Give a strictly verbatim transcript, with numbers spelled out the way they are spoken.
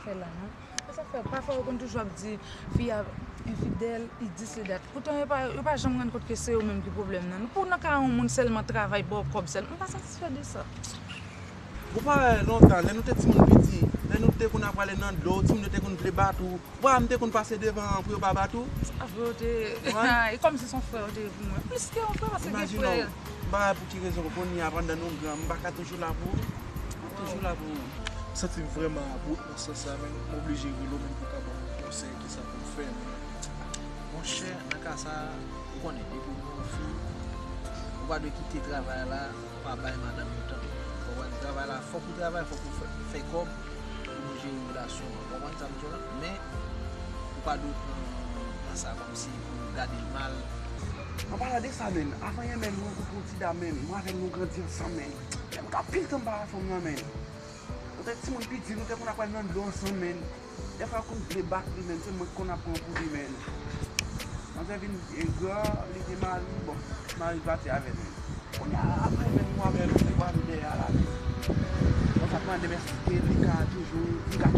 Fè la non. Sa fè, pafwa yo konn toujou ap di fi a enfidèl, li di se dat. Poutan yo pa, yo pa janm rann kont ke se yo menm ki pwoblèm nan. Pou nan ka yon moun sèlman travay ba w kòb sèlman, m pa satisfè de sa. Ou pa wè lontan, lè nou te timoun piti, lè nou te konn ap prale nan dlo, timoun yo te konn vle bat ou. Ou pa wè m te konn pase devan an pou yo pa bat ou? Sa vre, yo te. Wè. E kòmsi se yon frè yo te ye pou mwen. Plis ke yon frè, paske gen Imajine frè. w, m pa wè pou ki rezon w konnen a pandan nou gran, m pa ka toujou la pou ou. M ap toujou la pou ou. M santi m vrèman about nan sans sa, men m oblije rele w menm pou w ka ban m yon konsèy, kisa pou m fè, men. Monchè, nan ka sa, ou konnen, depi w gen yon fi, ou pa dwe kite travay la, pa bay madanm yo tan. Ou konprann? Travay la, fòk ou travay, fòk ou fè, fè kòb pou nou jere relasyon an. Ou konprann sa m di w la? Men, ou pa dwe pran nan sa kòmsi pou gade l mal. An palan de sa, menn, avan yè menn, mwen rankontre yon ti dam, menn. Mwen avè l, nou grandi ansanm, menn. Menn, m gen anpil tan m pa wè fanm nan, menn. Nou te timoun piti, nou te konn ap al nan dlo ansanm, menn. Dèfwa, yo konn vle bat li, menn, se mwen ki konn ap pran pou li, menn. Manzè vin e gran, li gen mari, bon, mari l pati avè l, menn. Kounye a, apre, menn, mwen avè l, nou te pran dèyè a la, menn. Bon, sa k mande m èske li ka toujou, li ka